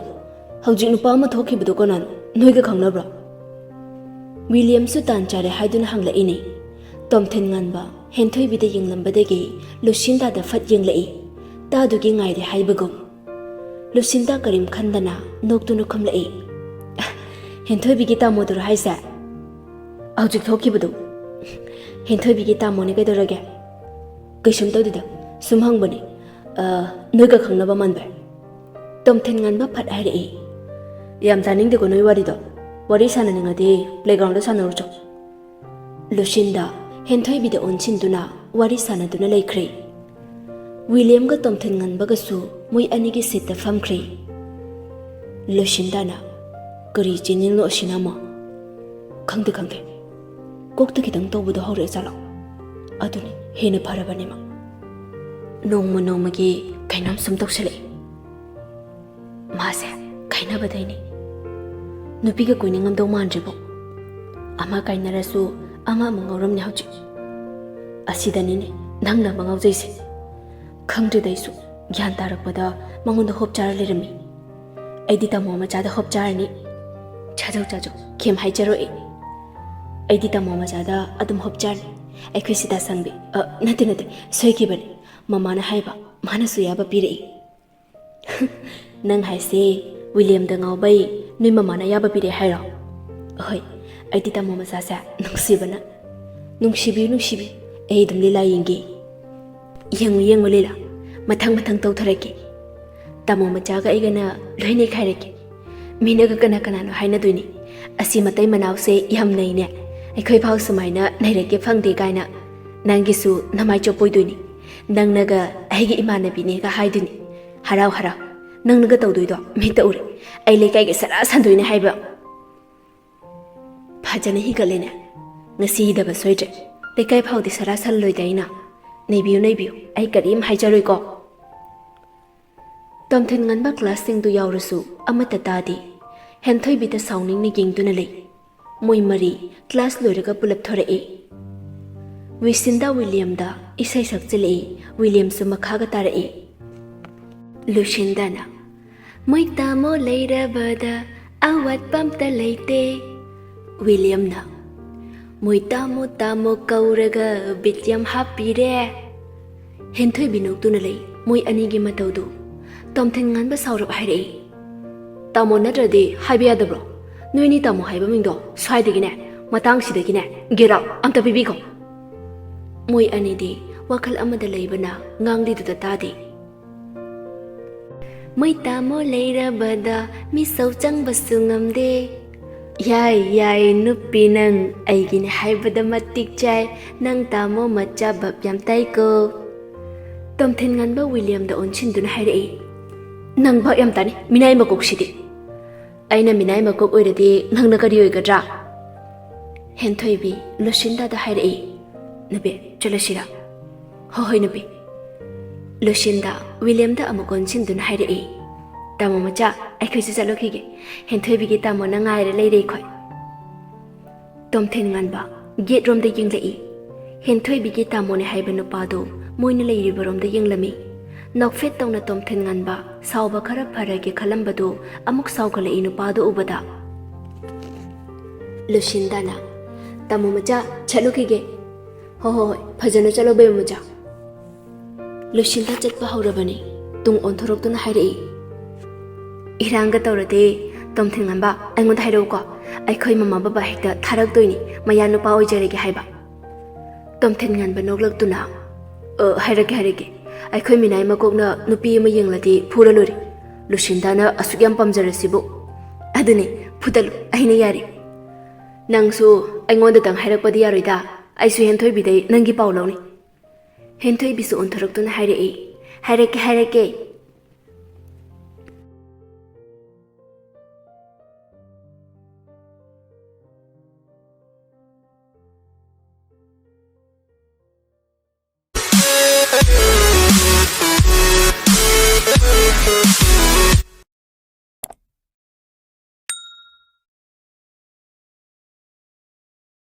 ꯍꯧꯖꯤꯛ ꯅꯨꯄꯥ ꯑꯃ ꯊꯣꯛꯈꯤꯕꯗꯣ ꯀꯅꯥꯅꯣ? ꯅꯣꯏꯒ ꯈꯪꯅꯕ꯭ꯔꯣ?" ꯋꯤꯂꯤꯌꯝꯁꯨ ꯇꯥꯟ ꯆꯥꯔꯦ ꯍꯥꯏꯗꯨꯅ ꯍꯪꯂꯛꯏꯅꯤ꯫ ꯇꯣꯝꯊꯤꯟ ꯉꯥꯟꯕ ꯍꯦꯟꯊꯣꯏꯕꯤꯗ ꯌꯦꯡꯂꯝꯕꯗꯒꯤ ꯂꯨꯁꯤꯟꯗꯥꯗ ꯐꯠ ꯌꯦꯡꯂꯛꯏ꯫ ꯇꯥꯗꯨꯒꯤ ꯉꯥꯏꯔꯦ ꯍꯥꯏꯕꯒꯨꯝ꯫ ꯂꯨꯁꯤꯟꯗꯥ ꯀꯔꯤꯝ ꯈꯟꯗꯅ ꯅꯣꯛꯇꯨꯅ ꯈꯨꯝꯂꯛꯏ, "ꯍꯦꯟꯊꯣꯏꯕꯤꯒꯤ ꯇꯥꯃꯣꯗꯨꯔꯣ ꯍꯥꯏꯁꯦ? ꯍꯧꯖꯤꯛ ꯊꯣꯛꯈꯤꯕꯗꯨ?" ꯍꯦꯟꯊꯣꯏꯕꯤꯒꯤ ꯇꯥꯃꯣꯅꯦ, ꯀꯩꯗꯧꯔꯒꯦ? ꯀꯩꯁꯨꯝ ꯇꯧꯗꯦꯗ, ꯁꯨꯝ ꯍꯪꯕꯅꯦ꯫ ꯑ, ꯅꯣꯏꯒ ꯈꯪꯅꯕ ꯃꯥꯟꯕ꯫ ꯇꯣꯝꯊꯤꯟ ꯉꯟꯕ ꯐꯠ ꯍꯥꯏꯔꯛꯏ꯫ ꯌꯥꯝ ꯇꯥꯅꯤꯡꯗꯦꯀꯣ ꯅꯣꯏ ꯋꯥꯔꯤꯗꯣ꯫ ꯋꯥꯔꯤ ꯁꯥꯟꯅꯅꯤꯡꯉꯗꯤ playground ꯗ ꯁꯥꯟꯅꯔꯨꯆꯣ꯫ ꯂꯨꯁꯤꯟꯗ ꯍꯦꯟꯊꯣꯏꯕꯤꯗ ꯑꯣꯟꯁꯤꯟꯗꯨꯅ ꯋꯥꯔꯤ ꯁꯥꯟꯅꯗꯨꯅ ꯂꯩꯈ꯭ꯔꯦ꯫ ꯋꯤꯂꯤꯌꯝꯒ ꯇꯣꯝꯊꯤꯟ ꯉꯟꯕꯒꯁꯨ ꯃꯣꯏ ꯑꯅꯤꯒꯤ seat ꯇ ꯐꯝꯈ꯭ꯔꯦ꯫ ꯂꯨꯁꯤꯟꯗꯥꯅ, "ꯀꯔꯤ ꯆꯦꯅꯦꯜꯅꯣ ꯑꯁꯤꯅ ꯑꯃ? ꯈꯪꯗꯦ, ꯈꯪꯗꯦ꯫ ꯀꯣꯛꯇ ꯈꯤꯇꯪ ꯇꯧꯕꯗꯣ ꯍꯧꯔꯛꯑꯦ ꯖꯥꯠꯂꯣ? ꯑꯗꯨꯅꯤ, ꯍꯦꯟꯅ ꯐꯔꯕꯅꯦ ꯃꯥ꯫ ꯅꯣꯡꯃ ꯅꯣꯡꯃꯒꯤ ꯀꯩꯅꯣꯝ ꯁꯨꯝ ꯇꯧꯁꯜꯂꯛꯑꯦ꯫ ꯃꯥꯁꯦ ꯈꯥꯏꯅꯕꯗꯩꯅꯦ꯫ ꯅꯨꯄꯤꯒ ꯀꯣꯏꯅꯤꯡꯉꯝꯗꯧ ꯃꯥꯟꯗ꯭ꯔꯤꯕꯣ? ꯑꯃ ꯀꯥꯏꯅꯔꯁꯨ ꯑꯃ ꯑꯃꯨꯛ ꯉꯥꯎꯔꯝꯅꯦ ꯍꯧꯖꯤꯛ꯫ ꯑꯁꯤꯗꯅꯤꯅꯦ ꯅꯪꯅ ꯑꯃ ꯉꯥꯎꯖꯩꯁꯦ꯫ ꯈꯪꯗ꯭ꯔꯤꯗ ꯑꯩꯁꯨ, ꯒ꯭ꯌꯥꯟ ꯇꯥꯔꯛꯄꯗ ꯃꯉꯣꯟꯗ ꯍꯣꯞ ꯆꯥꯔ ꯂꯩꯔꯝꯃꯤ꯫ ꯑꯩꯗꯤ ꯇꯥꯃꯣ ꯃꯆꯥꯗ ꯍꯣꯞ ꯆꯥꯔꯅꯤ꯫ ꯆꯥꯖꯧ, ꯆꯥꯖꯧ, ꯀꯩꯝ ꯍꯥꯏꯖꯔꯣꯏ ꯑꯩ꯫ ꯑꯩꯗꯤ ꯇꯥꯃꯣ ꯃꯆꯥꯗ ꯑꯗꯨꯝ ꯍꯣꯞ ꯆꯥꯔꯅꯤ꯫ ꯑꯩꯈꯣꯏ ꯁꯤꯗ ꯁꯪꯕꯤ, ꯑ, ꯅꯠꯇꯦ, ꯅꯠꯇꯦ, ꯁꯣꯏꯈꯤꯕꯅꯤ꯫ ꯃꯃꯥꯅ ꯍꯥꯏꯕ, ꯃꯥꯅꯁꯨ ꯑꯌꯥꯕ ꯄꯤꯔꯛꯏ꯫ ꯅꯪ ꯍꯥꯏꯁꯦ ꯋꯤꯂꯤꯌꯝꯗ ꯉꯥꯎꯕꯩ ꯅꯣꯏ ꯃꯃꯥꯅ ꯑꯌꯥꯕ ꯄꯤꯔꯛꯑꯦ ꯍꯥꯏꯔꯣ? ꯑꯍꯣꯏ, ꯑꯩꯗꯤ ꯇꯥꯃꯣ ꯃꯆꯥꯁꯦ ꯅꯨꯡꯁꯤꯕꯅ꯫ ꯅꯨꯡꯁꯤꯕꯤꯌꯨ, ꯅꯨꯡꯁꯤꯕꯤꯌꯨ, ꯑꯩ ꯑꯗꯨꯝ ꯂꯤꯂꯥ ꯌꯦꯡꯒꯦ꯫ ꯌꯦꯡꯉꯨ, ꯌꯦꯡꯉꯨ ꯂꯤꯂꯥ, ꯃꯊꯪ ꯃꯊꯪ ꯇꯧꯊꯔꯛꯀꯦ꯫ ꯇꯥꯃꯣ ꯃꯆꯥꯒ ꯑꯩꯒꯅ ꯂꯣꯏ ꯅꯩꯈꯥꯏꯔꯛꯀꯦ꯫ ꯃꯤꯅꯒ ꯀꯅꯥ ꯀꯅꯥꯅꯣ ꯍꯥꯏꯅꯗꯣꯏꯅꯤ, "ꯑꯁꯤ ꯃꯇꯩ ꯃꯅꯥꯎꯁꯦ ꯌꯥꯝ ꯅꯩꯅꯦ, ꯑꯩꯈꯣꯏ ꯐꯥꯎ ꯁꯨꯃꯥꯏꯅ ꯅꯩꯔꯛꯀꯦ ꯐꯪꯗꯦ" ꯀꯥꯏꯅ꯫ ꯅꯪꯒꯤꯁꯨ ꯅꯃꯥꯏ ꯆꯣꯞꯄꯣꯏꯗꯣꯏꯅꯤ, ꯅꯪꯅꯒ ꯑꯩꯒꯤ ꯏꯃꯥꯟꯅꯕꯤꯅꯦꯒ ꯍꯥꯏꯗꯣꯏꯅꯤ꯫ ꯍꯔꯥꯎ ꯍꯔꯥꯎ ꯅꯪꯅꯒ ꯇꯧꯗꯣꯏꯗꯣ ꯃꯤꯠꯇ ꯎꯔꯦ꯫ ꯑꯩ ꯂꯩꯀꯥꯏꯒ ꯁꯔꯥ ꯁꯟꯗꯣꯏꯅꯦ ꯍꯥꯏꯕ꯫ ꯐꯖꯅ ꯍꯤꯒꯠꯂꯦꯅꯦ꯫ ꯉꯁꯤ ꯍꯤꯗꯕ ꯁꯣꯏꯗ꯭ꯔꯦ꯫ ꯂꯩꯀꯥꯏ ꯐꯥꯎꯗꯤ ꯁꯔꯥ ꯁꯜꯂꯣꯏꯗ ꯑꯩꯅ꯫ ꯅꯩꯕꯤꯌꯨ, ꯅꯩꯕꯤꯌꯨ, ꯑꯩ ꯀꯔꯤꯝ ꯍꯥꯏꯖꯔꯣꯏꯀꯣ꯫ ꯇꯣꯝꯊꯤꯟ ꯉꯟꯕ ꯀ꯭ꯂꯥꯁꯁꯤꯡꯗꯨ ꯌꯥꯎꯔꯁꯨ ꯑꯃꯠꯇ ꯇꯥꯗꯦ꯫ ꯍꯦꯟꯊꯣꯏꯕꯤꯗ ꯁꯥꯎꯅꯤꯡꯅ ꯌꯦꯡꯗꯨꯅ ꯂꯩ꯫ ꯃꯣꯏ ꯃꯔꯤ ꯀ꯭ꯂꯥꯁ ꯂꯣꯏꯔꯒ ꯄꯨꯂꯞ ꯊꯣꯔꯛꯏ꯫ ꯂꯨꯁꯤꯟꯗ ꯋꯤꯂꯤꯌꯝꯗ ꯏꯁꯩ ꯁꯛꯆꯤꯜꯂꯛꯏ꯫ ꯋꯤꯂꯤꯌꯝꯁꯨ ꯃꯈꯥꯒ ꯇꯥꯔꯛꯏ꯫ ꯂꯨꯁꯤꯟꯗꯅ, "ꯃꯣꯏ ꯇꯥꯃꯣ ꯂꯩꯔꯕꯗ ꯑꯋꯥꯠꯄ ꯑꯝꯇ ꯂꯩꯇꯦ"꯫ ꯋꯤꯂꯤꯌꯝꯅ, "ꯃꯣꯏ ꯇꯥꯃꯣ ꯇꯥꯃꯣ ꯀꯧꯔꯒ ꯕꯤꯠ ꯌꯥꯝ ꯍꯥꯞꯄꯤꯔꯦ"꯫ ꯍꯦꯟꯊꯣꯏꯕꯤ ꯅꯣꯛꯇꯨꯅ ꯂꯩ꯫ ꯃꯣꯏ ꯑꯅꯤꯒꯤ ꯃꯇꯧꯗꯨ꯫ ꯇꯣꯝꯊꯤꯟ ꯉꯟꯕ ꯁꯥꯎꯔꯞ ꯍꯥꯏꯔꯛꯏ, "ꯇꯥꯃꯣ ꯅꯠꯇ꯭ꯔꯗꯤ ꯍꯥꯏꯕ ꯌꯥꯗꯕ꯭ꯔꯣ? ꯅꯣꯏꯅꯤ ꯇꯥꯃꯣ ꯍꯥꯏꯕ ꯃꯤꯡꯗꯣ ꯁ꯭ꯋꯥꯏꯗꯒꯤꯅꯦ, ꯃꯇꯥꯡꯁꯤꯗꯒꯤꯅꯦ, get out ꯑꯝꯇ ꯄꯤꯕꯤꯈꯣ"꯫ ꯃꯣꯏ ꯑꯅꯤꯗꯤ ꯋꯥꯈꯜ ꯑꯃꯗ ꯂꯩꯕꯅ ꯉꯥꯡꯂꯤꯗꯨꯗ ꯇꯥꯗꯦ꯫ "ꯃꯣꯏ ꯇꯥꯃꯣ ꯂꯩꯔꯕꯗ ꯃꯤꯁꯧ ꯆꯪꯕꯁꯨ ꯉꯝꯗꯦ꯫ ꯌꯥꯏ, ꯌꯥꯏ, ꯅꯨꯄꯤ ꯅꯪ ꯑꯩꯒꯤꯅꯦ ꯍꯥꯏꯕꯗ ꯃꯇꯤꯛ ꯆꯥꯏ꯫ ꯅꯪ ꯇꯥꯃꯣ ꯃꯆꯥ ꯚꯥꯞ ꯌꯥꯝ ꯇꯥꯏꯀꯣ꯫" ꯇꯣꯝꯊꯤꯟ ꯉꯟꯕ ꯋꯤꯂꯤꯌꯝꯗ ꯑꯣꯟꯁꯤꯟꯗꯨꯅ ꯍꯥꯏꯔꯛꯏ꯫ "ꯅꯪ ꯚꯥꯞ ꯌꯥꯝ ꯇꯥꯅꯤ, ꯃꯤꯅꯥꯏ ꯃꯀꯣꯛꯁꯤꯗꯤ꯫ ꯑꯩꯅ ꯃꯤꯅꯥꯏ ꯃꯀꯣꯛ ꯑꯣꯏꯔꯗꯤ ꯅꯪꯅ ꯀꯔꯤ ꯑꯣꯏꯒꯗ꯭ꯔꯥ?" ꯍꯦꯟꯊꯣꯏꯕꯤ ꯂꯨꯁꯤꯟꯗꯥꯗ ꯍꯥꯏꯔꯛꯏ꯫ "ꯅꯨꯄꯤ, ꯆꯠꯂꯁꯤꯔꯥ?" "ꯍꯣꯏ, ꯍꯣꯏ, ꯅꯨꯄꯤ꯫" ꯂꯨꯁꯤꯟꯗꯥ ꯋꯤꯂꯤꯌꯝꯗ ꯑꯃꯨꯛ ꯑꯣꯟꯁꯤꯟꯗꯨꯅ ꯍꯥꯏꯔꯛꯏ꯫ "ꯇꯥꯃꯣ ꯃꯆꯥ, ꯑꯩꯈꯣꯏꯁꯨ ꯆꯠꯂꯨꯈꯤꯒꯦ꯫ ꯍꯦꯟꯊꯣꯏꯕꯤꯒꯤ ꯇꯥꯃꯣꯅ ꯉꯥꯏꯔ ꯂꯩꯔꯦ ꯑꯩꯈꯣꯏ꯫" ꯇꯣꯝꯊꯤꯟ ꯉꯟꯕ ꯒꯦꯠꯔꯣꯝꯗ ꯌꯦꯡꯂꯛꯏ꯫ ꯍꯦꯟꯊꯣꯏꯕꯤꯒꯤ ꯇꯥꯃꯣꯅꯦ ꯍꯥꯏꯕ ꯅꯨꯄꯥꯗꯨ ꯃꯣꯏꯅ ꯂꯩꯔꯤꯕꯔꯣꯝꯗ ꯌꯦꯡꯂꯝꯃꯤ꯫ ꯅꯣꯛꯐꯦꯠ ꯇꯧꯅ ꯇꯣꯝꯊꯤꯟ ꯉꯟꯕ ꯁꯥꯎꯕ ꯈꯔ ꯐꯔꯒꯦ ꯈꯜꯂꯝꯕꯗꯨ ꯑꯃꯨꯛ ꯁꯥꯎꯒꯠꯂꯛꯏ ꯅꯨꯄꯥꯗꯨ ꯎꯕꯗ꯫ ꯂꯨꯁꯤꯟꯗꯥꯅ, "ꯇꯥꯃꯣ ꯃꯆꯥ, ꯆꯠꯂꯨꯈꯤꯒꯦ꯫" "ꯍꯣ, ꯍꯣ, ꯍꯣꯏ, ꯐꯖꯅ ꯆꯠꯂꯣ ꯕꯦꯝꯃ ꯃꯆꯥ꯫" ꯂꯨꯁꯤꯟꯗꯥ ꯆꯠꯄ ꯍꯧꯔꯕꯅꯤ꯫ ꯇꯨꯡ ꯑꯣꯟꯊꯣꯔꯛꯇꯨꯅ ꯍꯥꯏꯔꯛꯏ꯫ "ꯏꯔꯥꯡꯒ ꯇꯧꯔꯗꯤ, ꯇꯣꯝꯊꯤꯟ ꯉꯟꯕ, ꯑꯩꯉꯣꯟꯗ ꯍꯥꯏꯔꯛꯎꯀꯣ꯫ ꯑꯩꯈꯣꯏ ꯃꯃꯥ ꯕꯕꯥ ꯍꯦꯛꯇ ꯊꯥꯔꯛꯇꯣꯏꯅꯤ, ꯃꯌꯥ ꯅꯨꯄꯥ ꯑꯣꯏꯖꯔꯒꯦ ꯍꯥꯏꯕ꯫" ꯇꯣꯝꯊꯤꯟ ꯉꯟꯕ ꯅꯣꯛꯂꯛꯇꯨꯅ, "ꯑ, ꯍꯥꯏꯔꯛꯀꯦ, ꯍꯥꯏꯔꯛꯀꯦ꯫ ꯑꯩꯈꯣꯏ ꯃꯤꯅꯥꯏ ꯃꯀꯣꯛꯅ ꯅꯨꯄꯤ ꯑꯃ ꯌꯦꯡꯂꯗꯤ ꯐꯨꯔ ꯂꯣꯏꯔꯦ꯫ ꯂꯨꯁꯤꯟꯗꯥꯅ ꯑꯁꯨꯛ ꯌꯥꯝ ꯄꯥꯝꯖꯔꯁꯤꯕꯨ꯫ ꯑꯗꯨꯅꯦ, ꯐꯨꯗꯠꯂꯨ, ꯑꯩꯅ ꯌꯥꯔꯦ꯫ ꯅꯪꯁꯨ ꯑꯩꯉꯣꯟꯗꯇꯪ ꯍꯥꯏꯔꯛꯄꯗꯤ ꯌꯥꯔꯣꯏꯗ꯫ ꯑꯩꯁꯨ ꯍꯦꯟꯊꯣꯏꯕꯤꯗꯩ ꯅꯪꯒꯤ ꯄꯥꯎ ꯂꯧꯅꯤ꯫" ꯍꯦꯟꯊꯣꯏꯕꯤꯁꯨ ꯑꯣꯟꯊꯣꯔꯛꯇꯨꯅ ꯍꯥꯏꯔꯛꯏ, "ꯍꯥꯏꯔꯛꯀꯦ, ꯍꯥꯏꯔꯛꯀꯦ꯫"